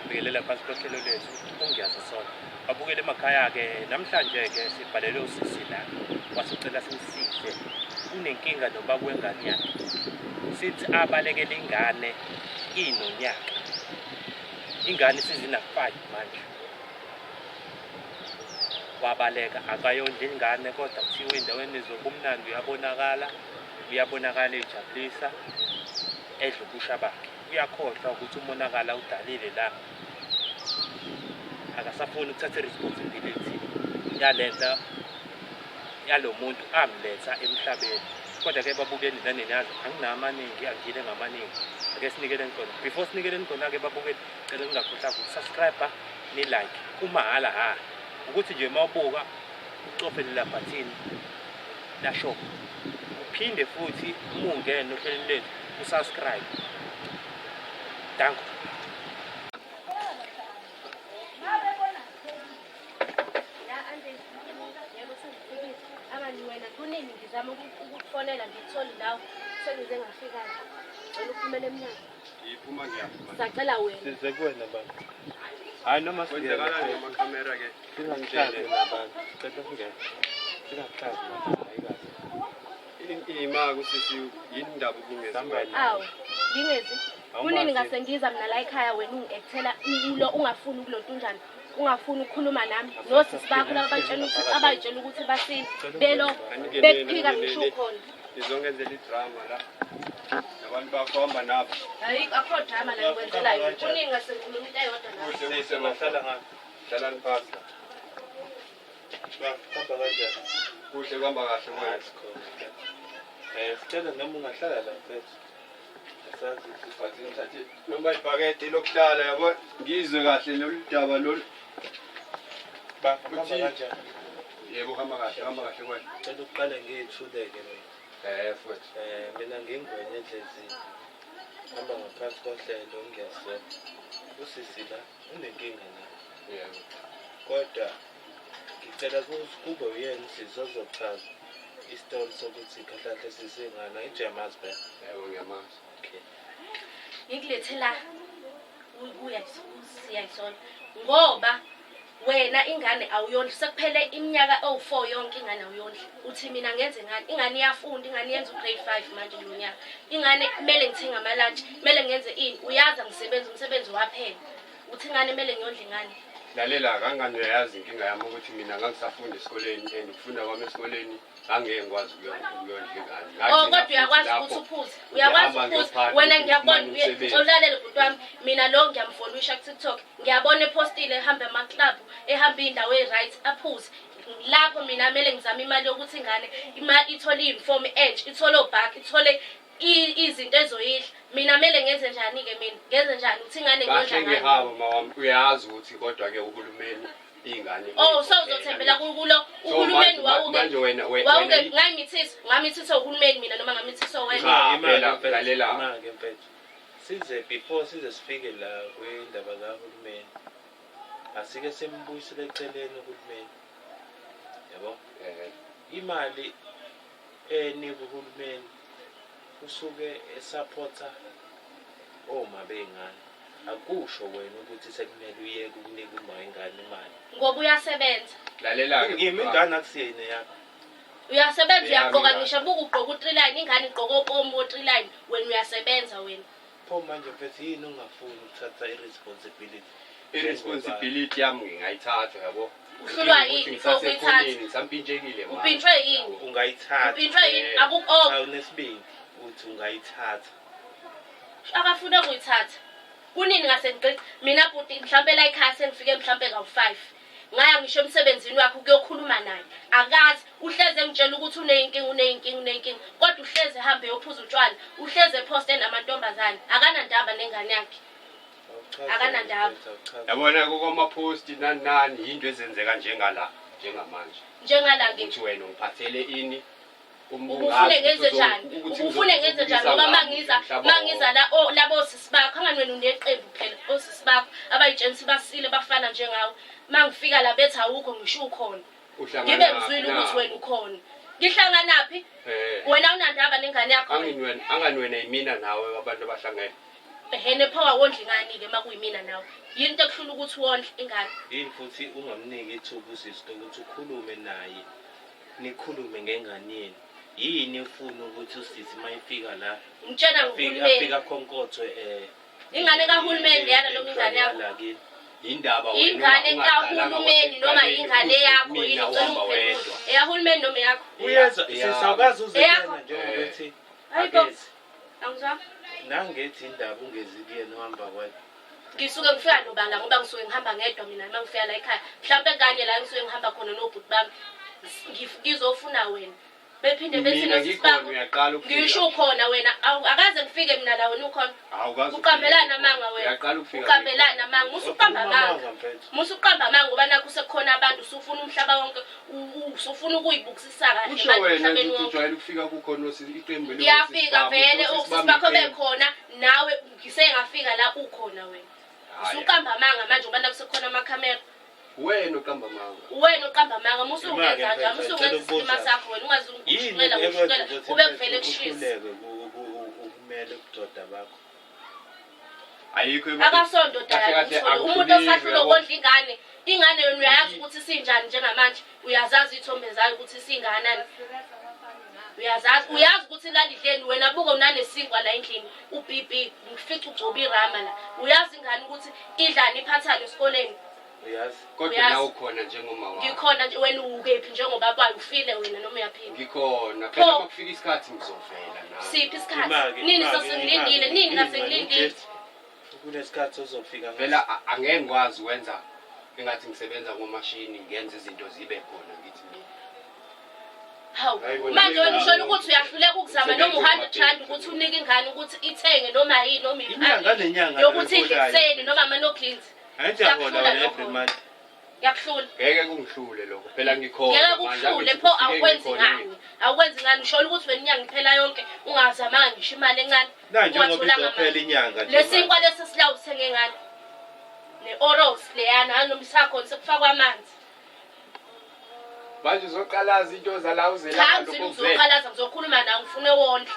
Ngibingelela phansi kohlelo lethu ungiyazisola. Babukele emakhaya-ke namhlanje-ke sibhalele usisi la wasicela simsize unenkinga nobaba wengane yakhe sithi abalekele ingane inonyaka ingane isizina-five manje wabaleka akayondla ingane kodwa kuthiwa endaweni zobumnandi uyabonakala uyabonakala ejabulisa edla ubusha bakhe uyakhohlwa ukuthi umonakalo awudalile la akasafuni ukuthatha i-responsibility yalento yalo muntu amletha emhlabeni kodwa ke babukeni nani niyazi anginamaningi angile ngamaningi ake sinikeleni khona before sinikeleni khona-ke babukeni cela ningakhohlwa ukusubscribe ni-like kumahhala ha ukuthi nje uma ubuka ucofe lela bhathini lasho uphinde futhi uma ungena ohlelweni lethu usubscribe danko. Abani wena kunini ngizama ukukufonela ngikutholi ndawo sengize ngafika cela uphumele emnyango. Ngiphuma ngiyaphi manje? Sacela wena. Size kuwena baba. Hayi noma Kwenzakalani amakhamera ke? Singakuhlazi nabantu. Cela singene. Singakuhlazi nabantu. Hayi kahle. Ima kusisi yini indaba ubungezi? Samba Awu, ngingezi. Kunini ngase ngiza mina la ekhaya wena ungi-actela ulo ungafuni ukulontunjana ungafuni ukukhuluma nami nosisi bakho laba batshela ukuthi abayitshela ukuthi basile belo bekuphika ngisho ukhona. Nizongenzela idrama la. Nabantu bakho hamba nabo. Ayikho akho drama la ngikwenzelayo. Kunini ngase ngikhuluma into eyodwa nawe. Kuhle kuhle Singahlala ngapha. Hlalani phansi la. Ba, hamba kanjani? Kuhle kuhamba kahle Hayi wena. sikhona. Sicela noma ungahlala la mfethu. Asazi ukuthi Bathi ngithathe noma ibhakede lokuhlala yabo ngizwe kahle lolu daba lolu. ba hamba Uthi- kanjani? Yebo hamba kahle hamba kahle wena. Cela uqale ngiyethuleke mina. Futhi. Mina ngingwenya endlezini. Hamba ngaphansi kohlelo ngiyazona. Usisi la unenkinga naye. Yebo. Kodwa ngicela kube uyena usisi ozochaza isitori sokuthi kahle kahle sisingana ijamazi phela. Yebo ngiyamazi. Okay. Ngikulethe la uyayisola ngoba wena ingane awuyondli sekuphele iminyaka ewu-4 yonke ingane awuyondli uthi mina ngenze ngani ingane iyafunda ingane yenza ugrade 5 manje kulo nyaka ingane kumele ngithenge amalantshi kumele ngenze ini uyazi angisebenzi umsebenzi waphela uthi ingane kumele ngiyondle ingane. Lalela kangani uyayazi inkinga yami ukuthi mina ngangisafunda esikoleni and ukufunda kwami esikoleni ngangeke ngikwazi ukuyondla ingane. Oh kodwa uyakwazi ukuthi uphuze. Uyakwazi ukuphuza. Wena ngiyakubona ulalele bhuti wami. Mina lo ngiyamfollowisha ku-TikTok. Ngiyabona epostile ehamba ema-club, ehamba iy'ndawo eyi-right aphuze. Lapho mina kumele ngizame imali yokuthi ingane ithole i-uniform entsha, ithole obhakhi, ithole izinto ezoyidla. Mina kumele ngenze njani-ke mina? Ngenze njani ukuthi ingane ngiyondla Kahle ngani? ngehaba mawami uyazi ukuthi kodwa ke uhulumeni ingane. Oh so uzothembela kulo So, uhulumeni manje- wawuke manje wena wawuke wena ngayimithiswa ngamithiswa uhulumeni mina noma ngamithiswa wena. Cha, Imali phela, mfethu, lalela. imali mfethu. Size before size sifike la kwindaba kahulumeni. Asike simbuyisele eceleni uhulumeni. Yabo? Imali enikwa uhulumeni usuke esupporta oma bey'ngane. Akusho wena ukuthi sekumele uyeke ukunika uma ingane imali. Ngoba uyasebenza. Lalela ke. Ngimi ingane akusiyena yakho. Uyasebenza Eyami uyagqoka ingane. ngisho buka ugqoka u-three line ingane igqoka opomu wo-three line wena uyasebenza wena. Pho manje mfethu yini ungafuni ukuthatha i-responsibility? I-responsibility yami ngingayithatha yabo. Uhlulwa Ukuthi yini ngisase before uyithathe? ekhoneni, ngisampintshekile manje. Upintshwe yini? Ungayithatha. Upintshwe yini? Akukho Cha unesibindi uthi ungayithatha. akafuna ukuyithatha. Kunini ngase ngiqiqa mina bhuti mhlampe la ekhaya sengifike mhlampe kawu-5. Ngaya ngisho emsebenzini wakhe ukuyokhuluma naye. Akazi uhleze engitshela ukuthi uneyinkinga uneyinkinga uneyinkinga kodwa uhleze ehambe eyophuza utshwala uhleze ephoste namantombazane akanandaba nengane yakhe. Akanandaba. Yabona kokwama-post nani nani yinto ezenzeka njengala njengamanje. Njengala ke Ukuthi wena ungiphathele ini Ubufune ngenze njani? Ubufune ngenze njani ngoba mangiza mangiza la o labo sisi bakho angani wena uneqembu phela osisi bakho abayitshela ukuthi basile bafana njengawe. Mangifika la bethi awukho ngisho ukhona. Ngibe ngizwile ukuthi wena ukhona. Ngihlanganaphi? Eh. Wena unandaba nengane yakho. Angani wena angani wena yimina nawe abantu abahlangene. Ehene pho awondli ingane-ke uma kuyimina nawe. Yini into ekuhlula ukuthi wondle ingane? Yini futhi ungamniki ithuba usisi lokuthi ukhulume naye, nikhulume ngengane yenu. Yini ufuna ukuthi usisi uma efika la Ngitshena afike ngohulumeni. afike akhonkothe Ingane kahulumeni leyana noma ingane yakho? la kini. Yindaba wena Ingane ungaqalanga kahulumeni noma kwasekuqaleni ingane uze yakho kumina yini? Ngicela uhamba ungiphendule. wedwa. Eyahulumeni noma eyakho? Uyezwa Eyami. sisi awukazi uze Eyakho. kuyena njengokuthi Hayi bo. akezi. Angizwa. Nangethi indaba ungezi kuyena uhamba wedwa. Ngisuke ngifika nobala ngoba ngisuke ngihamba ngedwa mina uma ngifika la ekhaya. Mhlawumpe kanye la ngisuke ngihamba khona nobhuti bami. Ngizofuna wena. Bephinde bethi Mina nosisi ngikhona bakho. uyaqala ukufika. Ngisho ukhona wena. Akaze ngifike mina la wena ukhona. Awukazi ukufika. Uqambelana amanga wena. Uyaqala ukufika. Uqambelana amanga. Musuqamba Wakhuluma amanga. amanga, mfethu. Musuqamba amanga ngoba nakho sekukhona abantu usufuna umhlaba wonke usufuna ukuyibukisisa kahle Usho manje wena emhlabeni ukuthi wonke. ujwayele ukufika kukhona iqembu losisi Ngiyafika bami, vele osisi osisi bami bakho iqembu. bekhona nawe ngisengafika la ukhona wena. Hhayi. Usuqamba amanga manje ngoba nakho sekukhona amakhamera. Wena uqamba amanga. Wena uqamba amanga musungenza Imake, njalo mfethu, musungenza ngicela isilima ukubuza. sakho wena ungaze Yini ungishuqela ekwenza ngishuqela ukuthi kube mfethu kuvele kushisa. uhluleke ukumele ubudoda bakho? Ayikho Akasondoda Kahle kahle yakho umuntu angikhulumi, osahlula uyabo. ukondla ingane. Ingane yona uyayazi ukuthi sinjani njengamanje. Uyazazi iy'thombe zayo ukuthi singakanani. Uyazazi uyazi ukuthi lalidleni wena buka unanesinkwa la endlini uBB ngifica ugcoba irama la. Uyazi ingane ukuthi idlani iphathani esikoleni. Uyazi? Kodwa Uyazi. nawe ukhona njengoma wakho. Ngikhona nje wena ukephi njengoba bayo ufile wena noma uyaphila. Ngikhona. Phela Pho. uma kufika isikhathi ngizovela nami. Siphi isikhathi? Imake, Nini imake, sasengilindile? imake, Nini imake, ngasengilindile? ujethi. Kunesikhathi ozofika ngaso. Phela angeke ngikwazi ukwenza engathi ngisebenza ngomashini ngenza izinto zibe khona ngithi mina. Hawu, Hayi bona manje wena mina- ushona ukuthi uyahluleka ukuzama noma Ngisebenza u-hundred rand ngomabheki. ukuthi unike ingane ukuthi ithenge noma yini noma Inyanga iphi nenyanga yokuthi idle loyiholayo. ekuseni noma ama-no-cleans. Angithi uyahola Kuyakuhlula wena lokho. every month. Yakuhlula. Ngeke kungihlule lokho. Phela ngikhona. Ngeke manje, kukuhlule angithi pho kufike awukwenzi ngikhona ngani. Awukwenzi ngani ushola ukuthi wena inyanga iphela yonke ungazamanga ngisho imali encane. Na njengoba ungatholanga izophela mali. inyanga nje. Le sinkwa lesi silawu uthenge ngani? Ne-oros leyana hayi noma isakhona sekufakwa amanzi. Manje uzoqalaza into zala Cha uzelapha ngizini lokho kuvela. ngizoqalaza ngizokhuluma nawe ngifune wondle.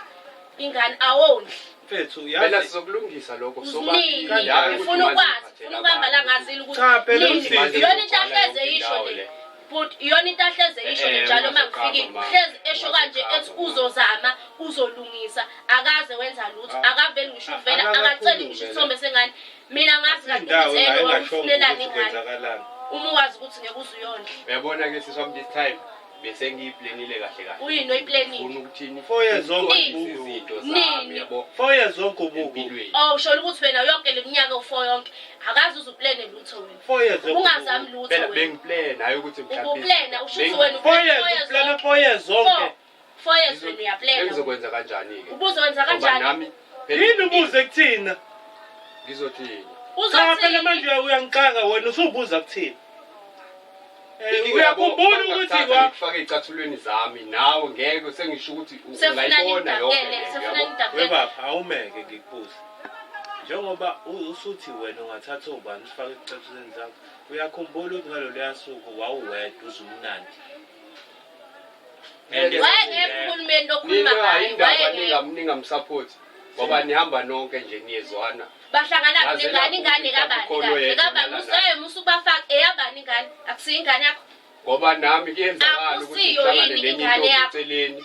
Ingane awondli. Mfethu Phela uyazi sizokulungisa lokho Uzinini. Hayi ukuthi Ngifuna manje ukwazi, uphathela ngifuna ukuhamba la abantu. ngazile ukuthi Cha, phela nini. usisi. Iyona into ahleze isho Indawo le. le. But iyona into ahleze isho le Eh, njalo uma ungazoqamba ngifikile. mama. Uhlezi esho kanje ethi Ungazoqamba. uzozama, uzolungisa, akaze wenza lutho, Ah. akaveli ngisho ukuvela, Ah, akaceli ngisho akakhulume isithombe sengane. Mina ngazi kahle indawo ukuthi la ene engashongo wawufunelani ukuthi ingane. kwenzakalani. Uma wazi ukuthi ngeke uze uyondle. Uyabona ke sisi wami this time bese ngiyiplanile kahle kahle. Uyini oyiplanile? Ngifuna ukuthini? 4 years zonke Nini? ubuku. Izinto Nini? zami yabo 4 years zonke ubuku. empilweni. Oh, usho ukuthi wena yonke le minyaka u-four yonke akaze uze uplane lutho wena. 4 years zonke. Ungazami lutho Phela wena. bengiplan hayi ukuthi mhlawumbe Ubuplana usho ukuthi wena 4 uplane years four years uplana zonke. 4 years zonke. 4 years wena uyaplana. Bengizokwenza kanjani ke? Ubuzokwenza Ngoba kanjani? nami phela Yini ubuze kuthina? ngizothini? Cha phela Uzothini? manje uyangixaka wena usubuza kuthina. Inkinga Uyakhumbula yabo, ukuthi bangakuthatha kwa ngikufake ey'cathulweni zami nawe ngeke sengisho ukuthi Sefuna ungayibona yonke nidabukele, lento, sefuna yabo. nidabukele. Webaba awumeke ngikubuze. Njengoba usuthi wena ungathatha ubani usifake ezicathulweni zakho. Uyakhumbula ukuthi ngaloluya suku wawuwedwa uzumnandi. And Wayengekho uhulumeni lokhuluma Nina ngaye, indaba wayengekho. ningamsupport ngoba nihamba nonke nje niyezwana. Bahlangana Yaze nengane lapho ingane ukuthi kabani khona kahle? oyedwa Kabani nala usaye musubafaka eyabani ingane? Akusiyo ingane yakho. Ngoba nami kuyenzakala ukuthi Akusiyo ngihlangane yini nenye ingane intombi yakho? eceleni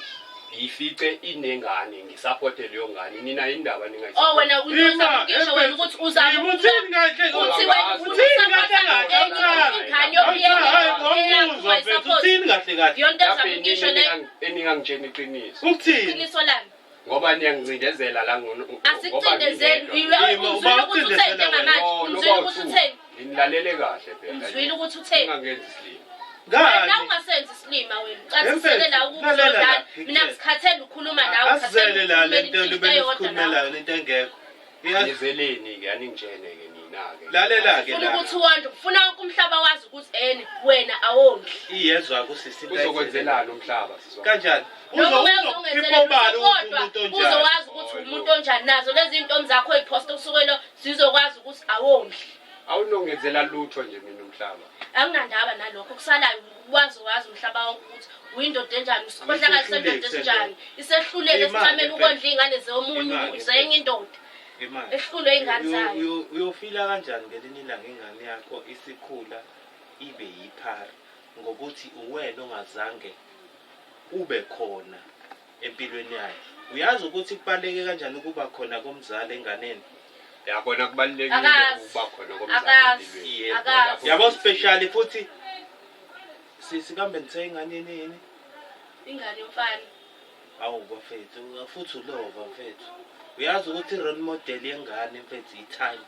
ngiyifice inengane ngisupporte leyo ngane nina indaba Oh ningayisupport. wena Ima, uyisho wena ukuthi uzama Uthini kahle? uthi wena ufuna Uthini kahle ukusapota kahle? enye ingane Hayi, yoyena ngomuzwa mfethu, uthini kahle kahle? Yonke Lapho ezama ukuyisho inini le eningangitsheni iqiniso Ukuthini? iqiniso lami. ngoba niyangincindezela la ngoba Asikucindezeli. ngingedwa. Yimo, Umzwile uba ukuthi utheni ucindezela njengamanje. No, Umzwile noba ukuthi uthu. utheni. Nginilalele kahle phela. Umzwile ukuthi utheni. Ningangenzi isilima. Wena Ngani? ungasenzi isilima wena. Ucacisele la Lalela la, ukuzodlala. Mina ngisikhathele ukukhuluma nawe. Asizele la le nto into lube eyodwa nawe. nisikhulumelayo lento engekho. Uyazi Nizeleni-ke aningitshene-ke nina-ke. lalela ke Ufuna la. ukuthi wondle, ufuna wonke umhlaba wazi ukuthi ene wena awondli. Iyezwa kusisi into Uzokwenzelani umhlaba sisi wami? Kanjani? Noma ungeke Uzokhipha ungenzele obala lutho, ukuthi kodwa umuntu onjani. uzowazi ukuthi umuntu onjani nazo lezi zintombi zakho oyiphosta usukelo zizokwazi ukuthi awondli. Awunongenzela lutho nje mina umhlaba. Anginandaba nalokho kusalayo wazi wazi umhlaba wonke ukuthi uyindoda enjani usikhohlakali sendoda Isehluleki esinjani isehluleke Imali, sichamela mfethu. ukondla iy'ngane zomunye Imali, zenye indoda. Imali. Ehlulwe ingane zayo. Uyofila kanjani ngelinye ilanga ingane yakho isikhula ibe yiphara ngokuthi uwena ongazange ube khona empilweni yayo? Uyazi ukuthi kubaluleke kanjani ukuba khona komzali enganeni? Yakona kubalulekile Akazi. ukuba khona komzali Akazi. empilweni. Yebo. Akazi. Yabo specially futhi sisi kambe nithe ingane yini? Ingane yomfana. Awu bafethu, futhi ulova mfethu. Uyazi ukuthi i-role model yengane mfethu i-time.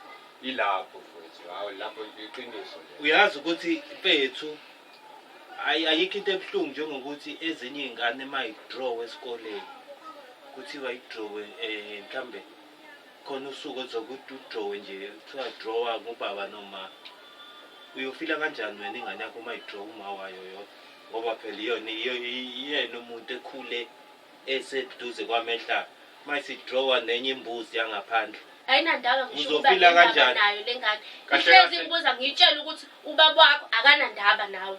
Ilapho futhi, hawu lapho iqiniso lelo. Uyazi ukuthi mfethu ayikho into ebuhlungu njengokuthi ezinye iy'ngane uma yidraw esikoleni kuthiwa idrawe mhlambe khona usuku ozokuthi udrawe nje kuthiwa drawa ngubaba noma uyofila kanjani wena ingane yakho uma idraw uma wayo yodwa ngoba phela iyona iyena umuntu ekhule eseduze kwamehla uma isidrawa nenye imbuzi yangaphandle. Ayinandaba ngisho ukuba Uzofila nendaba kanjani? nayo le ngane. Kahle Ihlezi kahle. ngibuza ngiyitshela ukuthi ubaba wakho akanandaba nawe.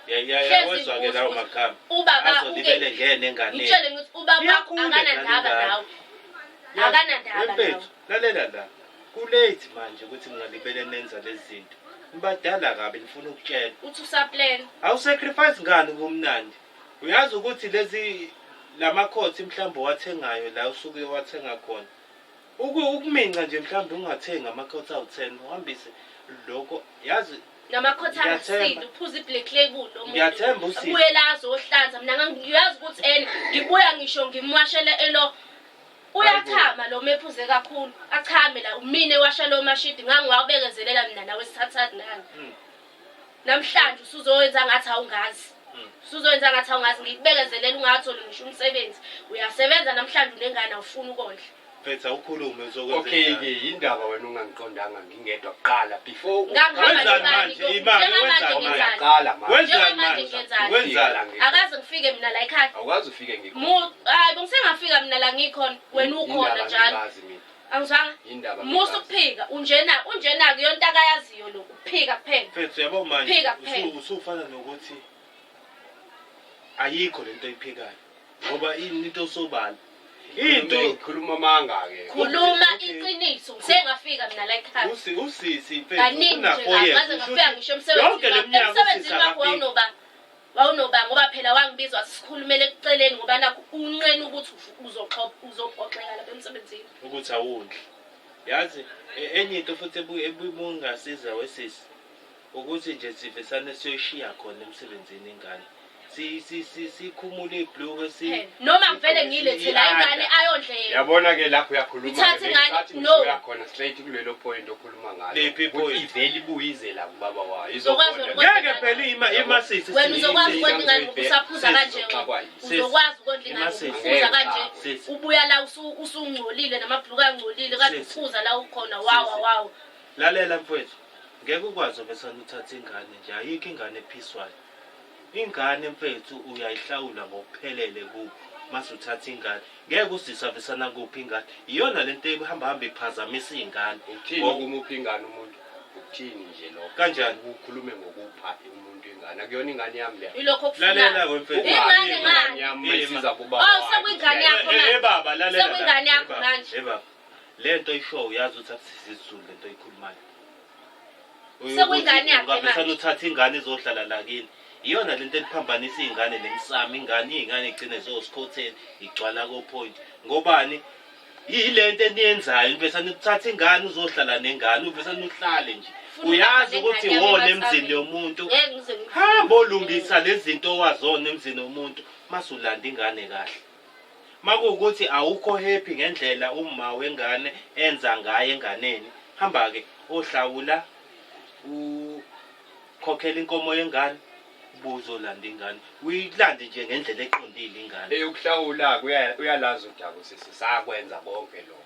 Hlezi Yawezwa-ke ngibuza lawo ukuthi magama ubaba azolibele uke ngene enganeni. ngitshele ngithi ubaba wakho Iyakhula akanandaba ingane. nawe. Akanandaba nawe. Mfethu, lalela la. Kulate manje ukuthi ningalibele nenza lezi zinto. Nibadala kabi nifuna ukutshela. Uthi usaplan. Awusacrifice ngani kumnandi? Uyazi ukuthi lezi lamakhothi mhlawumbe owathengayo la usuke wathenga khona. Ukuminca nje mhlawumbe ungathengi amakhothi awu-10 uhambise lokho yazi. Namakhotha Ngiyathemba. angasindi uphuza i-black label lo muntu. Ngiyathemba usisi. Abuye la azohlanza mina ngiyazi ukuthi ene ngibuya ngisho ngimwashele elo uyachama lo mephuze kakhulu achame la mina ewasha lo mashidi ngangiwabekezelela mina nawe sithatha nani. Namhlanje usuzowenza ngathi awungazi. Usuzowenza ngathi awungazi ngikubekezelela ungatholi ngisho umsebenzi. Uyasebenza namhlanje unengane awufuni ukondla. Mfethu awukhulume uzokwenza. Okay ke yindaba wena ungangiqondanga ngingedwa kuqala before Ngangihamba Wenzani nobani manje? ke? Imali, Njengamanje wenzani manje? ngenzani? Uyaqala manje. Wenzani Njengamanje manje? ngenzani? Wenzani? Akaze ngifike mina la ekhaya. Awukwazi ufike ngikho. Mu hayi bengisengafika mina la ngikhona wena ukhona Indaba njalo. ngingazi mina. Angizwanga. Indaba Musa ngingazi. ukuphika unjena unjena kuyonto akayaziyo lo ukuphika kuphela. Mfethu yabo manje Phika kuphela. usufana nokuthi ayikho lento oyiphikayo ngoba into sobala. Into Ngikhuluma amanga ke. Khuluma Okay. iqiniso ngisengafika mina la ekhaya. Usisi mfethu Kaningi una nje four years. ngaze ngafika ngisho emsebenzini Yonke le wakho. minyaka usisi Emsebenzini wakho akafiki. wawunoba wawunoba ngoba phela wangibiza wathi sikhulumele ekuceleni ngoba nakho unqena ukuthi uzophoxeka lapha emsebenzini. Ukuthi awundli. Yazi enye into futhi ebungasiza wesisi ukuthi nje sivesane siyoyishiya khona emsebenzini ingane. Sikhumule ibhluke si Noma ngivele ngiyilethe la ingane ayondle yena. Yabona ke lapho uyakhuluma Ithathe ke, ingane, bengisathi no. ngizoya khona straight kulelo point okhuluma ngalo. Liphi Ukuthi point? ivele ibuyize la kubaba wayo. Uzokwazi Izobona. ukondla Ngeke phela imasisi. Wena uzokwazi Sisi, ukondla ingane ngoba usaphuza Sisi, kanje wena. Sisi. Uzokwazi ukondla ingane Sisi. uphuza kanje. Sisi. Ubuya la usungcolile namabhluku angcolile kade Sisi. uphuza la ukhona wawa Sisi. wawa. Lalela mfowethu. Ngeke ukwazi ubesana uthatha ingane nje ayikho ingane ephiswayo. Ingane mfethu uyayihlawula ngokuphelele kubo mase uthatha ingane. Ngeke usisavesana kuphi ingane. Iyona lento ehamba hamba iphazamisa ingane. Ukuthini ukumupha ingane umuntu? Ukuthini nje lokho? Kanjani? Ukukhulume ngokupha umuntu ingane. Akuyona ingane yami leyo. Ilokho Lalela okufunayo. we mfethu. Ingane ngani? yami mayisiza kuba. Oh, sekuyingane yakho manje. Baba lalela. Sekuyingane yakho manje. Eh baba. Lento ishow uyazi ukuthi akusisiZulu lento oyikhulumayo. Sekuyingane yakhe Ungavesana manje. uthatha ingane izohlala la kini. Iyona lento eliphambanisa iy'ngane nemsamo ingane iy'ngane igcine zosikhotheni igcwala ko-point. Ngobani? Yilento eniyenzayo uvesane uthatha ingane uzohlala nengane uvesane uhlale nje. Funa Uyazi ukuhamba ukuthi nengane wona yami emzini emasameni. yomuntu. Ngeke ngize Hamba olungisa lezi zinto owazona emzini womuntu mase ulanda ingane kahle. Makuwukuthi awukho happy ngendlela uma wengane enza ngayo enganeni, hamba ke ohlawula ukhokhela inkomo yengane ubuzolanda ingane. Uyilande nje ngendlela eqondile ingane. Eyokuhlawula uyalazi udaba sisi sakwenza konke lokho.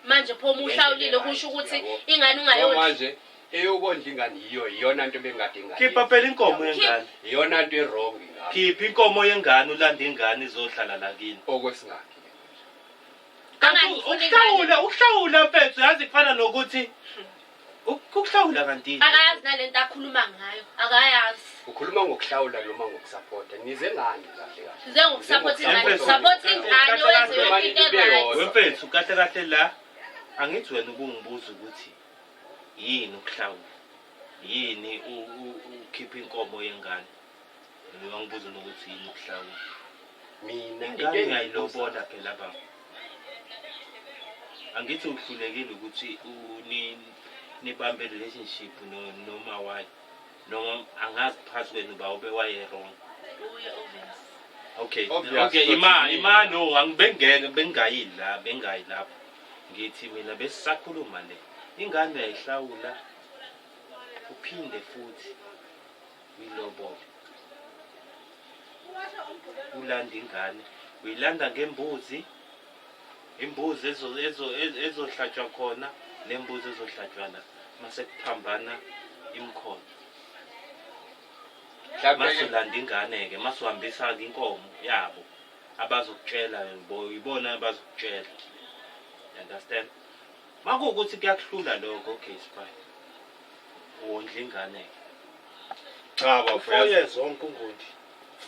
Manje pho uma uhlawulile kusho ukuthi ingane ungayondli. Manje eyokondla ingane yiyo iyona nto bengade ingane. Khipha phela inkomo yengane. Iyona nto e-wrong ingane. Khipha inkomo yengane ulande ingane izohlala la kini. Okwesingakhi. Angangifuni ingane. Ukuhlawula mfethu yazi kufana nokuthi ukuhlawula kanti. Akayazi nalento akhuluma ngayo. Akayazi. Ukhuluma ngokuhlawula noma ngokusupporta. Nize ngani kahle kahle? Size ngokusupport ingane. Mfethu. Support ingane wenze yonke into e-right. Wemfethu kahle kahle la Angithi wena ubungibuza ukuthi yini ukuhlawula, yini ukhipha inkomo yengane. Wangibuza nokuthi yini ukuhlawula. Mina into Ingane engiyibuzayo uyayilobola phela baba. Angithi uhlulekile ukuthi nibambe relationship noma wayo. Noma angazi phakathi kwenu ba ube waye wrong. Uye obvious. Okay. Obvious Okay, ukuthi ima yini. ima no angibengeke bengayi la, bengayi lapho. Ngithi mina besisakhuluma le. Ingane uyayihlawula uphinde futhi uyilobole. Ulanda ingane, uyilanda ngembuzi. Imbuzi ezohlatshwa khona nembuzi ezohlatshwa la mase kuphambana imikhono. Mhlawumbe Masulanda ingane-ke masuhambisa-ke inkomo yabo abazokutshela bo ibona abazokutshela. You understand? Makuwukuthi kuyakuhlula lokho, okay it's fine. Wondla ingane-ke. Cha bafo, 4 years wonke ungondi.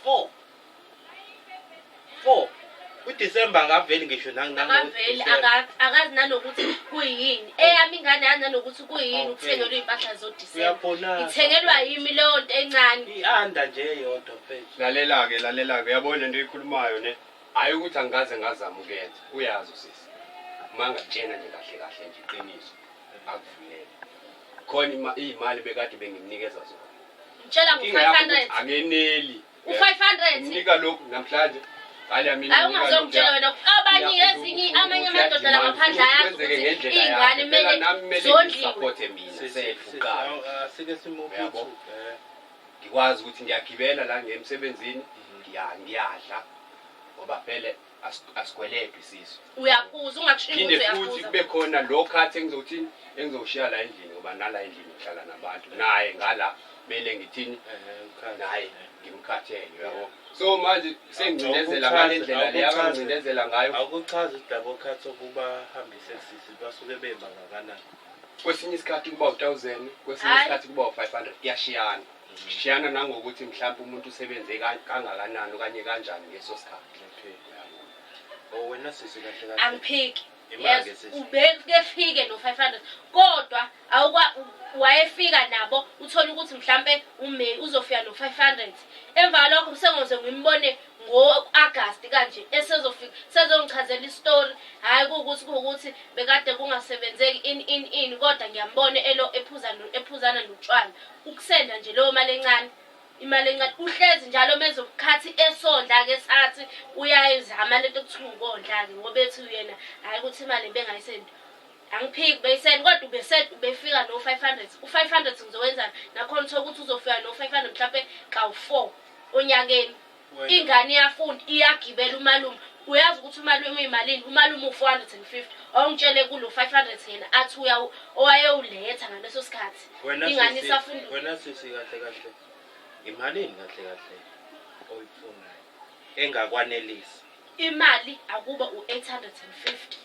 4. 4. UDecember akaveli ngisho Akaveli, akazi nanokuthi kuyini. Eyami ingane yazi nanokuthi kuyini ukuthengelwa iy'mpahla zoDisemba. Uyabonana. Ithengelwa yimi leyo nto encane. I-anda nje eyodwa mfethu. Lalela-ke, lalela-ke, uyabona lento oyikhulumayo ne, hhayi ukuthi angikaze ngazama ukuyenza, uyazi usisi. Uma ngakutshena nje kahle kahle nje iqiniso, akuvumele. Khona iy'mali bekade bengimnikeza zona. Ngitshela Inkinga yakho ngo-500. ukuthi akeneli. U-500. Ngimnika lokhu namhlanje. Ngale mina Hayi nginika ungazongitshela lokhuya. wena abanye ezinye Uyafuna amanye ukuthi amadoda la uyademand, ngaphandle futhi ayazi kwenzeke ukuthi ngendlela iy'ngane yakhe. Phela kumele nami kumele zondliwe. ngisupporte mina self kuqala. Asike simuphe Uyabo? ithuba. Ngikwazi ukuthi ngiyagibela la ngiya emsebenzini, ngiyadla ngoba vele asikweledwa isisu. Uyaphuza ungakushiyi Phinde ukuthi futhi uyaphuza. kube khona lo khathi engizothini engizowushiya la endlini ngoba nala endlini ngihlala nabantu naye ngala kumele ngithini naye ngimkhathele uyabo. So manje sengcindezela ngale ndlela le abangcindezela ngayo. Awukuchazi ukuthi labo khathi okubahambise kusisi basuke beba ngakanani. Kwesinye isikhathi kuba u-1000, kwesinye Hhayi. isikhathi kuba u-500 kuyashiyana. Kushiyana nangokuthi mhlawumbe umuntu usebenze kangakanani okanye kanjani ngeso sikhathi. Okay. Oh wena sisi kahle kahle. Angiphiki. Imali Yes, ke sisi. ubeke fike no-500 kodwa awukwa wayefika nabo uthola ukuthi mhlambe uMay uzofika no-500. Emva kwalokho sengoze ngimbone ngo-August kanje esezofika sezongichazela istory, hhayi kuwukuthi bekade kungasebenzeki in in in kodwa ngiyambona elo ephuza ephuzana notshwala ukusenda nje leyo mali encane. Imali encane uhlezi njalo mezokukhathi esondla ke sathi uyayizama lento ekuthiwa ukondla ke ngoba ethi uyena hhayi ukuthi imali bengayisendi. Angiphiki beyisendi kodwa ubefika no-500. U-500 ngizowenzani? Nakhona uthola ukuthi uzofika no-500 mhlampe kawu-4 onyakeni. Ingane iyafunda iyagibela umalume. Uyazi ukuthi umalume uyimalini? Umalume u-450. Awungitshele kulo 500 yena athi owayewuletha ngaleso sikhathi. Wena Ingane sisi, isafunda. wena sisi kahle kahle. Imalini kahle kahle oyifunayo engakwanelisi? Imali akuba u-850.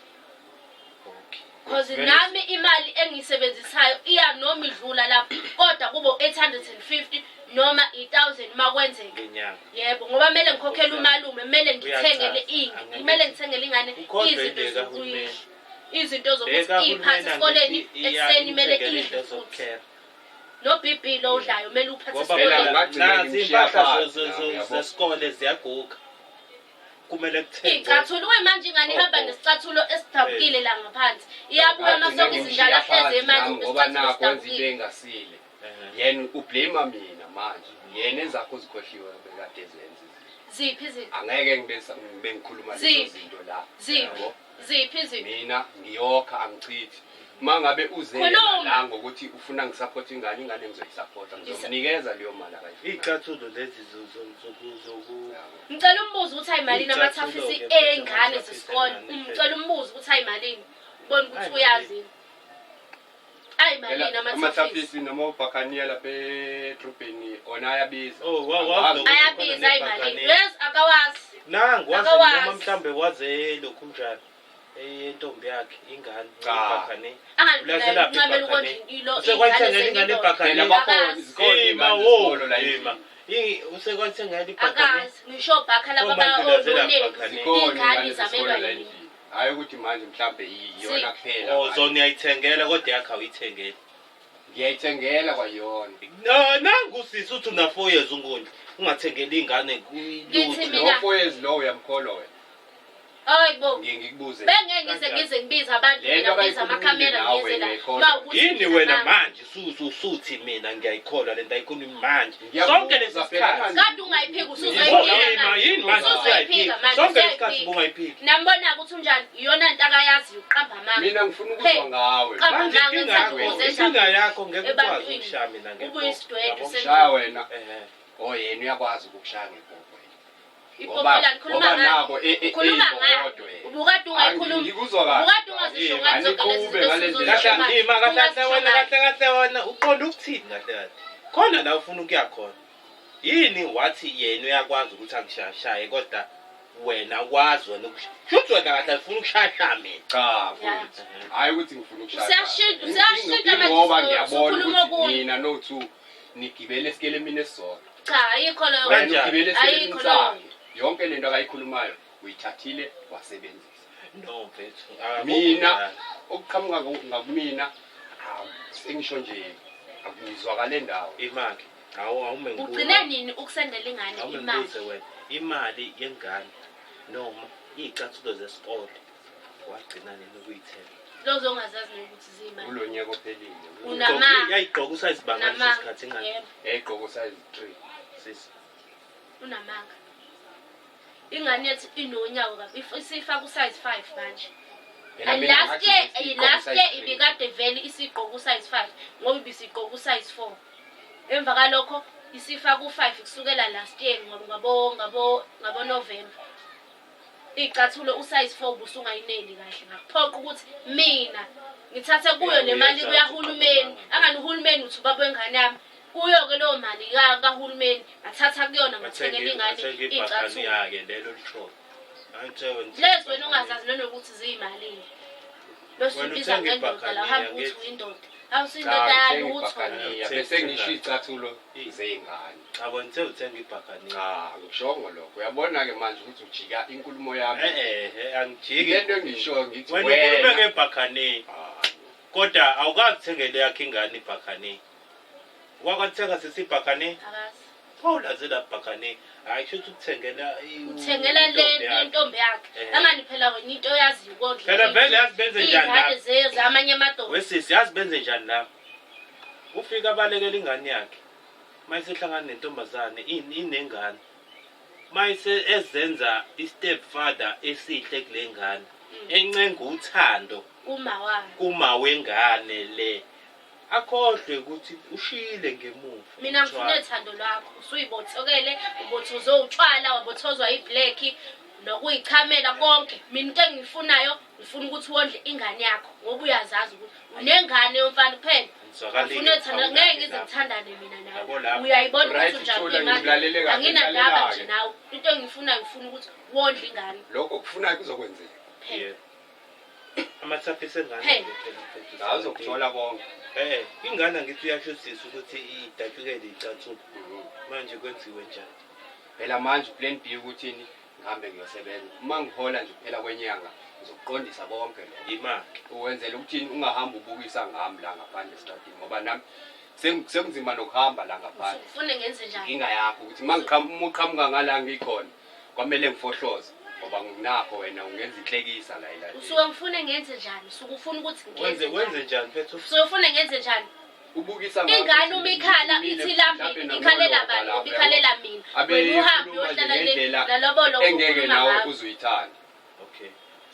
Okay. Cause Vele- nami imali engiyisebenzisayo iya noma idlula lapho kodwa kube u-850 noma i-1000 makwenzeka. Ngenyanga. Yebo, ngoba kumele ngikhokhele umalume, kumele ngithengele Uyachaza. ingi, Angeke- kumele ngithengele ingane Ukhonjwe izinto indlela zokuyidla. kahulumeni. Izinto zokuthi Bheka iy'phathe uhulumeni esikoleni, angithi iya ekuseni kumele ithengele idle into futhi. zokukhera. No-BB lo odlayo kumele uphathe Ngoba Phela esikoleni. phela ngagcina nazi ngimshiya iy'mpahla phansi nami, yabo. zesikole ziyaguga. Kumele kuthengwe. Iy'cathulo kuyimanje ingane ihamba Oh, oh. nesicathulo esidabukile la ngaphansi. Iyabuya Ngagcina amasokisi ngimshiya njalo ahlezi phansi emanzi nami ngoba isicathulo nakho wenza into esidabukile. engasile. Yena ublame mina manje. Yena ezakho uzikhohliwe bekade ezenza izinto. Ziphi izinto? Angeke ngibe ngikhuluma lezo Ziphi? zinto la. Ziphi? Yabo? Ziphi izinto? Mina ngiyokha angichithi. Uma ngabe uze Khuluma. la ngokuthi ufuna ngisupport ingane, ingane ngizoyisupport. Ngizomnikeza leyo mali akayifunayo. Iy'cathulo lezi zoku Yabo. Ngicela umbuzo ukuthi ayimalini Iy'cathulo-ke amathafisi mfethu, ey'ngane amathafisi zesikole. engane, Ngicela umbuzo ukuthi ayimalini. Ubone ukuthi Ayimalini. uyazi. Ayimalini Phela amathafisi? amathafisi noma ubhakhaniya lapha edrobheni ona ayabiza. Oh, wazi Angazi. nokuthi Ayabiza khona ayimalini. nebhakaniya. Yes, akawazi. Nangu waze Akawazi. noma mhlambe waze lokhu njani eyentombi yakhe ingane Cha. ibhakane. Angancamela Ulazelaphi ukondla ibhakane? ilo Usekwayithengela ingane ingane sengiyindoda. ibhakane. Phela bakhona Akazi. zikhona Ima iy'ngane wo, zesikolo la ima. endlini. Usekwayithengela ibhakane. Akazi. Ngisho bhakha laba Manje ulazelaphi oluneni. ibhakane? Zikhona Ingane iy'ngane zesikolo izamelwa la yini? endlini. Hhayi ukuthi manje mhlampe iyona kuphela. Oh, manje. zona uyayithengela kodwa yakho awuyithengeli. Ngiyayithengela kwayona. No, nangu sisi uthi una 4 years ungondli. Ungathengeli ingane Ngithi lutho. mina- Lo 4 years lo uyamkholwa wena. Hayi bo. Ngiye ngikubuze. Bengeke ngize ngize ngibize abantu Le mina nto ngibize abayikhulumile amakhamera nawe ngize la. uyayikholwa. Ma ukuthi Yini wena mina- manje susu usuthi mina ngiyayikholwa lento ayikhulumi manje. Ngiyakubuza Sonke lesi phela sikhathi. manje. Kade ungayiphiki Yini usuzoyiphika manje. yini manje Usuzoyiphika usuyayiphika? manje. Sonke lesi sikhathi usuyayiphika. ubungayiphiki. Nambona ukuthi unjani iyona nto akayaziyo uqamba amanga. Mina ngifuna ukuzwa Hey. ngawe. Qamba Manje amanga inkinga yakho, enza ukuze inkinga yakho ngeke ukwazi ebantwini. ukushaya mina ngebhobo. Ubuyisidwedwe Yabo? sen- Shaya wena. Ehhe. Oh yena uyakwazi ukukushaya ngebhobo wena. Ibhobo Ngoba lani khuluma ngoba ngani? nako Ukhuluma eyibhokodo ngani? yena. Ubukade ungayikhulumi. Ngikuzwa kahle. Ubukade ungazisho Eh, ngani zonke lezi aniqhube zinto ngale esizozisho ndlela. Kahle manje. ima kahle kahle Ungazisho wena ngani? kahle kahle wena uqonda ukuthini kahle kahle. Khona la ufuna ukuya khona. Yini wathi yena uyakwazi ukuthi angishayashaye kodwa wena wazi wena ukushaya. Shuthi wena kahle ufuna ukushayashaya mina. Cha Ya. mfowethu. Hayi ukuthi ngifuna ukushaya. Usiyashintsha- usiyashintsha manje Ngoba usu- ngiyabona usukhuluma ukuthi okunye. nina no two nigibele esikelemini esisodwa. Cha, ayikho leyo. Wena Kanjani? ugibele esikelemini Ayikho leyo. sakhe. Yonke lento akayikhulumayo uyithathile wasebenzisa. No mfethu. Akukho Mina njalo. okuqhamuka ngakumina awu, sengisho nje akuzwakale ndawo. Imali. Awu awume ngibuze. Ugcine nini ukusendela ingane Awume imali? ngibuze wena. Imali yengane noma iy'cathulo zesikole wagcina nini ukuyithenga? Lozo ongazazi nokuthi ziyimali. Kulo nyaka ophelile. Unamanga. Yayigqoka usayizibanga leso Unamanga. sikhathi ingane. Yebo, Yayigqoka size 3. Sisi. unamanga. Ingane yethu inonyawo kabi. Isifaka usize 5 manje. Phela And mina last ngathi year, isigqoko last size year 3. ibikade vele isigqoka usize 5 ngoba ibisigqoka usize 4. Emva kalokho isifaka u5 kusukela last year ngabo November. Icathulo usize 4 ubusungayineli kahle ngakuphoqa ukuthi mina ngithathe kuyo Yeah, le mali uyenza kuyahulumeni. ucabanga. Angani uhulumeni uthi ubaba wengane yami. Kuyo ke leyo mali kahulumeni ngathatha kuyona ngathengela ingane Wathenga icathulo. ibhakaniya-ke lelo lishoyo. Angithe wena Lezi wena ungazazi nanokuthi ziyimalini. Bese Wena ubiza uthenga ngendoda la ibhakaniya, uhambe uthi ngithi. uyindoda. Cha, Awusuyindoda ngithenga yalutho. ibhakaniya Uthenga- bese ngisho iy'cathulo zey'ngane. Cha wena uthe uthenga ibhakaniya. Cha, ngishongo lokho. Uyabona-ke manje ukuthi ujika inkulumo yami. Eh eh angijiki. Le nto engishoyo ngithi Wena ukhulume wena. ngebhakaniya. Ah, Kodwa awukazi uthengele yakho ingane ibhakaniya. Wakwathenga sisi ibhakaniya? Akazi. Pawulaze la bhakaniya. Hayi kusho ukuthi ukuthengela Uthengela le intombi yakho. intombi yakhe. Eh. Angani phela wena into oyaziyo ukondla. Phela vele yazi benze njani Iy'ngane lapho? zamanye amadoda. Wesisi yazi benze njani lapho? Ufika abalekela ingane yakhe. Mayisehlangana nentombazane inengane. Mayise ezenza i-step father esihle kule ngane. Encenga uthando Uma wayo. kuma wengane le. Akhohlwe ukuthi ushiyile ngemuva. Mina ngifuna uthando lwakho. Usuyibothokele, ubothoze utshwala, wabothozwa iblack nokuyichamela konke. Mina into engiyifunayo ngifuna ukuthi wondle ingane yakho ngoba uyazazi ukuthi unengane yomfana kuphela. Ngizwakalile Ngifuna uthando ngithawula ngeke ke ngize lapho. ngithandane mina nawe. Yabo lapho. Uyayibona Right, ukuthi unjani Thola, imali. ngikulalele kahle, Anginandaba ngilalelayo. nje nawe. Into engiyifunayo ngifuna ukuthi wondle ingane. Lokho okufunayo kuzokwenzeka. Phela. Yebo. Amathafisi engane Hey. ke phela mfethu. Awuzokuthola konke. Eh, ingane angithi uyasho sisi ukuthi idabukele icathulo. Mhm. Manje kwenziwe njani? Phela manje plan B ukuthini ngihambe ngiyosebenza. Uma ngihola nje kuphela kwenyanga ngizokuqondisa konke lokho. Imali. Uwenzela ukuthini ungahambi ubukisa ngami la ngaphandle esitradini ngoba nami sekunzima nokuhamba la ngaphandle. Ufune ngenze njani? Inkinga yakho ukuthi uma uma uqhamuka ngala ngikhona kwamele ngifohloze ngoba nginakho wena ungenza inhlekisa la elalini. Usuke ngifune ngenze njani? Usuke ufuna ukuthi Wenze ngenze wenze njani? njani mfethu? Usuke ufune ngenze njani? Ubukisa ngami Ingane ukuthi uma ikhala ngimile ithi mhlawumbe lambile, namoloba ikhalela bani? lapha, Ngoba ikhalela yabo. mina. Abe Wena uhambe ekhuluma nje uyohlala le ngendlela nalobolo engeke ukhuluma nawe ngakho. uzuyithanda. Okay.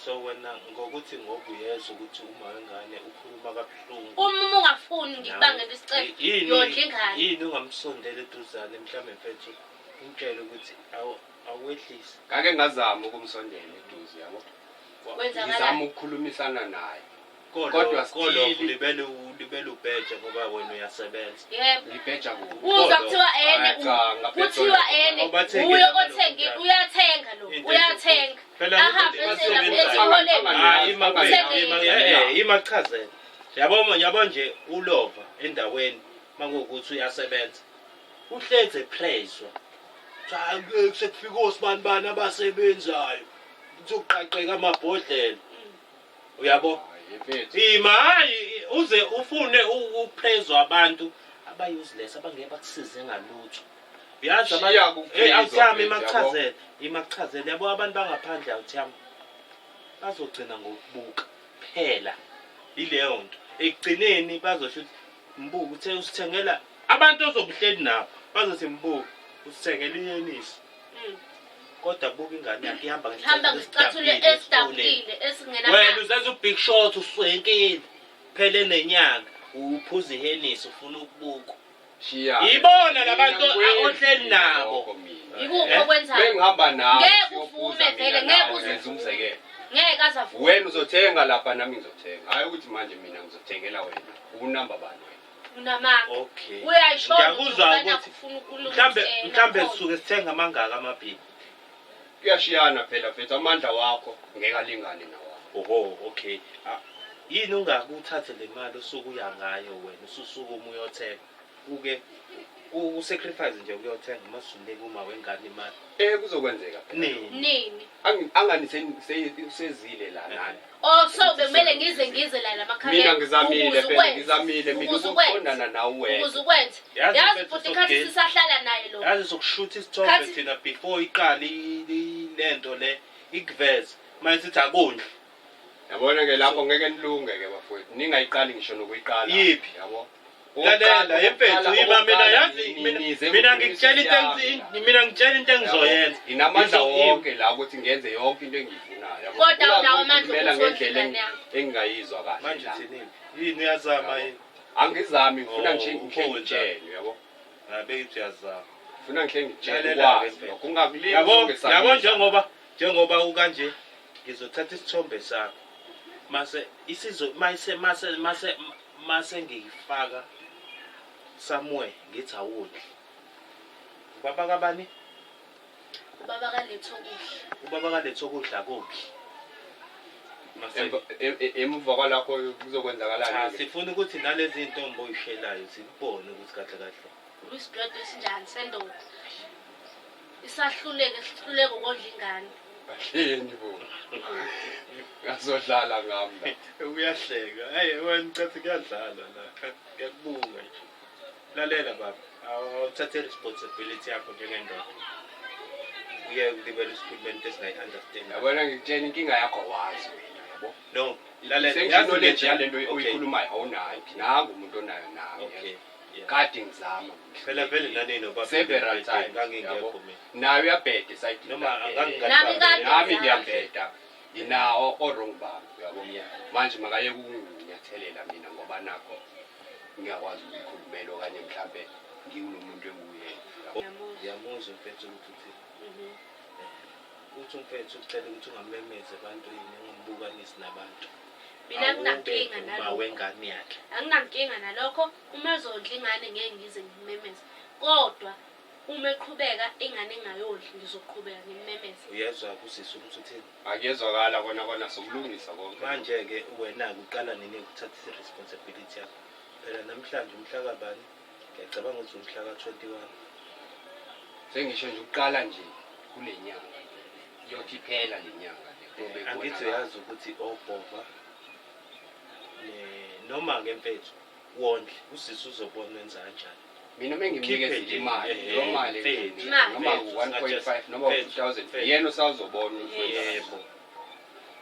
So wena ngokuthi ngoba uyezwa ukuthi uma wengane ukhuluma kabuhlungu. Uma ungafuni ngikubangela isicefe, Yini yondla ingane. yini ungamsondela eduzane mhlawumbe mfethu umtshele ukuthi awehlise. Ngake ngazama ukumsondela eduze yabo. Kwenzakalani? Ngizama ukukhulumisana naye. Kodwa Kodwa kolokhu still- libele ubheje ngoba wena uyasebenza. Yebo. Ngibheja kuphi? Uzwa kuthiwa ene, Hayi, cha, ngaphethe kuthiwa lokho. ene, Awubathengeli uye amalokhu othengi, njalo. uyathenga lo, Into uyathenga. Phela Ahambe into ese lapha ebasebenzayo. esiholeni. Hayi Uthenge imachazela. Yabo yabo nje ulova endaweni makuwukuthi uyasebenza. Uhleze epraiswa. Cha sekufika osibani bani abasebenzayo. Uzoqaqeka amabhodlela. Uyabo? Hayi, mfethu. Ima hayi uze ufune ukuphezwa abantu aba-useless abangeke bakusize ngalutho. Uyazi Shiya abantu kuphezwa, hey awuthami mfethu, imakuchazele, imakuchazele yabo abantu bangaphandle awuthami. Bazogcina ngokubuka phela ileyo nto. Ekugcineni bazosho ukuthi mbuku uthe usithengela abantu ozobuhleli nabo bazothi mbuku usithengela inyenisi. Kodwa buka ingane yakhe ihamba Ihamba ngesicathulo esikoleni. esidabukile esingena Wena uzenza ubig shot uswenkile phele nenyanga uphuza ihenisi ufuna ukubukwa. Shiya. Yibona labantu Mina ngikwenzi ohleli nabo. lokho mina. Yikuphi Eh? okwenzayo? Bengihamba nawe. Ngeke siyophuza uvume mina vele, ngeke nawe, uze ngenza uvume. umzekelo. Ngeke azavume. Wena uzothenga lapha nami ngizothenga. Hayi ukuthi manje mina ngizothengela wena. Unamba bani wena? Unamanga. Okay. Uyayishona Ngiyakuzwa ukubana ukuthi ufuna ukulungisa mhlambe yena mhlambe khona. sisuke sithenga amangaka amabhili. Kuyashiyana phela mfethu amandla wakho ngeke alingane nawakho. Oho, okay. Ah, yini ungakuthathe le mali osuke uya ngayo wena ususukuma uyothenga uke usacrifice nje ukuyothenga masunika uma wengane imali. Eh kuzokwenzeka phela. Nini? Nini? Angani sezile la nani. Oh so bekumele ngize la lamakhamera. Mina ngizamile ukuze phela ukwenze. ngizamile mina Ukuze ukwenze. ukuqondana nawe Ukuze wena. ukwenze. Yazi Yazi mfethu futhi khathi sokugena. sisahlala naye lo. Yazi sokushutha isithombe Khathi- thina before iqale lento le ikuveze. Manje sithi akondli. Yabona ke lapho ngeke nilunge ke bafowethu. Ningayiqali ngisho nokuyiqala. Yiphi? Yabo. Lalela yemfethu ima mina yazi mina ngikutshela into mina ngitshela into engizoyenza. Nginamandla wonke la ukuthi ngenze yonke into engiyifunayo. Yabo. Kodwa unawo amandla Ungakhulumela ukuthi ngendlela wondle ingane yakho. engingayizwa kahle. Manje la. uthini? Yini uyazama yini? Angizami ngifuna Oh, nje ukhona ngitshele yabo. Ngabe ithi uyazama. Ngifuna ngihle ngitshele Lalela-ke ukwazi mfethu. lokho ungakulimi Yabo, ungesabi. yabo njengoba ukanje ngizothatha isithombe sakho. Mase isizo mase mase mase mase ngiyifaka somewhere ngithi awudli. Ubaba kabani? Ubaba kaletho kuhle. Ubaba kaletho kudla akondli. Mase Emuva kwalapho cha kuzokwenzakalani? sifuna ukuthi nalezi zintombi oyishelayo zikubone ukuthi kahle kahle. Uyisidwedwe esinjani sendoda. Isahluleke sihluleke ukondla ingane. Kahleni bo. Ngazodlala ngami la. Uyahleka. Hey wena ucathi kuyadlalwa la. Ngiyakubuka nje. Lalela baba, awuthathe responsibility yakho njengendoda. Uye ulibele isikhulumeni into esingayi-understand. Yabona ngikutshela inkinga yakho wazi wena yabo. No, lalela. Sengisho knowledge yalento Okay. oyikhulumayo awunayo. Nangu umuntu onayo nawe. Okay. Yeah. Kade ngizama. Phela vele nani nobaba Several times. ngangingekho yabo. mina. Nawe uyabheda esayidini. Noma uyabheda. Nami kade Nami ngizama. ngiyabheda. Nginawo o-wrong bami uyabo. Yeah. Manje makaye kunginyathelela mina ngoba nakho ngiyakwazi ukuyikhulumela okanye mhlambe ngiwulo muntu enguyena. Yabo. Ngiyamuzwa. Ngiyamuzwa mfethu ukuthi uthini. Uthi umfethu ucela ukuthi ungamemezi ebantwini ungambukanisi nabantu. Mina anginankinga Awube uma nalokho. wengane yakhe. Anginankinga nalokho. Uma ezondla ingane ngeke ngize ngimemeze. Kodwa uma eqhubeka ingane engayondli ngizoqhubeka ngimemeze. Uyezwa kusisi ukuthi uthini? Akuyezwakala kona kona sokulungisa konke. Manje-ke wena-ke uqala nini ukuthatha i-responsibility yakho? Phela namhlanje umhla kabani? Ngiyacabanga ukuthi umhla ka-21. Sengisho nje ukuqala nje kule nyanga. Iyothi iphela le nyanga le. Kuyobe Angithi kubonakala. uyazi ukuthi obhova noma-ke mfethu wondle usisi uzobona wenza kanjani. Mina uma ngimnikezile Khiphe nje, imali, leyo mali mfethu, engiyinika, noma mfethu, u-1.5 noma mfethu, u-2000 mfethu. yena usazobona ukuthi wenza kanjani. Yebo.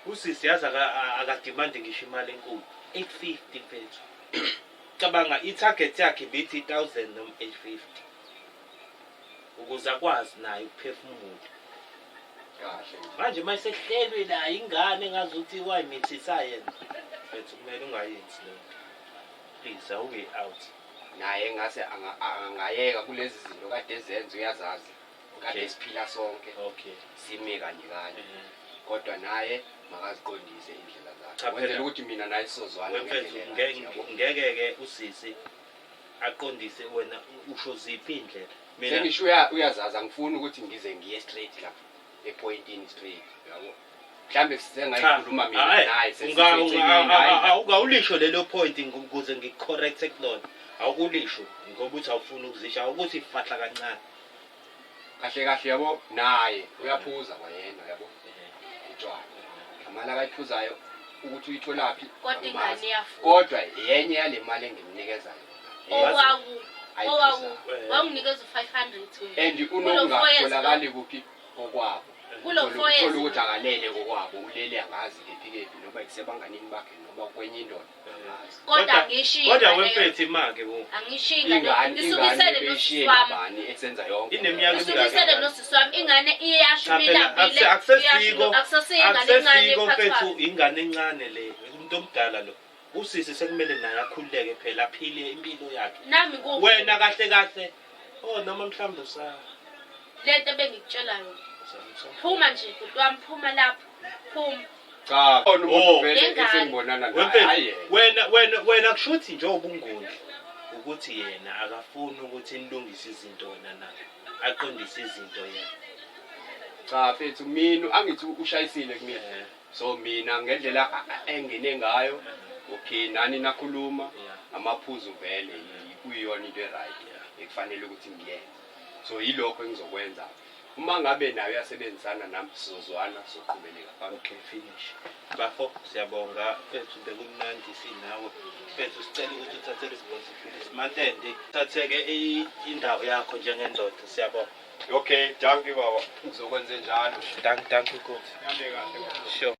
Usisi yazi akadimandi ngisho imali enkulu. 850 mfethu. Cabanga i-target yakhe ibithi 1000 noma 850. Ukuze akwazi naye ukuphefumula. Kahle nje. Manje mayisehlelwe la ingane engazuthi wayimithisa yena. Mfethu kumele ungayenzi leyo nto. Please awuke out. Naye ngase angayeka kulezi zinto kade ezenza uyazazi. Kade Okay. siphila sonke Okay. sime kanye kanye. Eh, Kodwa naye makaziqondise indlela zakhe. Cha, phela- Wenzela ukuthi mina naye sizozwana Wemfethu ngendlela eright, yabo. ngeke-ke usisi aqondise wena usho ziphi iy'ndlela. Mina Sengisho uyazazi angifuni ukuthi ngize ngiye straight lapha epointini straight yabo. Mhlambe sengayikhuluma mina Hhayi, naye sesiseceleni hayi. ungawulisho lelo point ukuze ngikucorrecte kulona. Awukulisho ngoba uthi awufuni ukuzisho, awukuthi fahla kancane. Kahle kahle yabo naye uyaphuza kwayena yabo. utshwala. Imali akayiphuzayo ukuthi uyitholaphi, Kodwa angimazi. ingane iyafuna. Kodwa yenye yale mali engimnikeza yona. Owaku owaku Eh. wawunginikeza u-500 wena. And Kulo four years unongatholakali kuphi kokwabo. Kulo 4 years Uthola ukuthi akalele kokwabo, ulele angazi kephi kephi, noma kusebanganini bakhe noma kwenye indoda, angazi. Kodwa angishiyi Kodwa ingane wemfethi make wo. angishiyi ingane Ingane isukisele ingane nosisi beyishiye wami. nabani esenza yonke. Ineminyaka Isukisele nosisi wami ingane iyasho Cha phela ibilambile. akusesiko Akusesiyo ingane encane akusesiko mfethu ephathwayo. ingane encane le umuntu omdala lo. Usisi sekumele naye akhululeke phela aphile impilo yakhe. Nami kuphi Wena kahle kahle. Oh noma mhlawumbe usa lento ebengikutshela yona. usa- Phuma nje bhuti wami, phuma lapho. Phuma. Cha, khona umuntu Oh. vele Lengane. esengibonana naye. Wemfethu Hhayi yena. wena kushuthi nje ubungondli ukuthi yena akafuni ukuthi nilungise izinto wena naye aqondise izinto yena. Cha mfethu, mina angithi ushayisile kumina. Eh. So mina ngendlela engene ngayo, okay, nani nakhuluma Yeah. amaphuzu vele kuyiyona into e-right ekufanele ukuthi ngiyenze. So yilokho engizokwenza. Uma ngabe nayo uyasebenzisana nami, sizozwana, sizoqhubeleka phambili. Okay, finish. Bafo, siyabonga mfethu, bekumnandi sinawe. Mfethu sicela ukuthi uthathe responsibility. Mantende, uthatheke indawo yakho njengendoda. Siyabonga. Okay, dankie baba. Ngizokwenza njalo. Dankie, dankie Nkosi. Hambe kahle. Sure.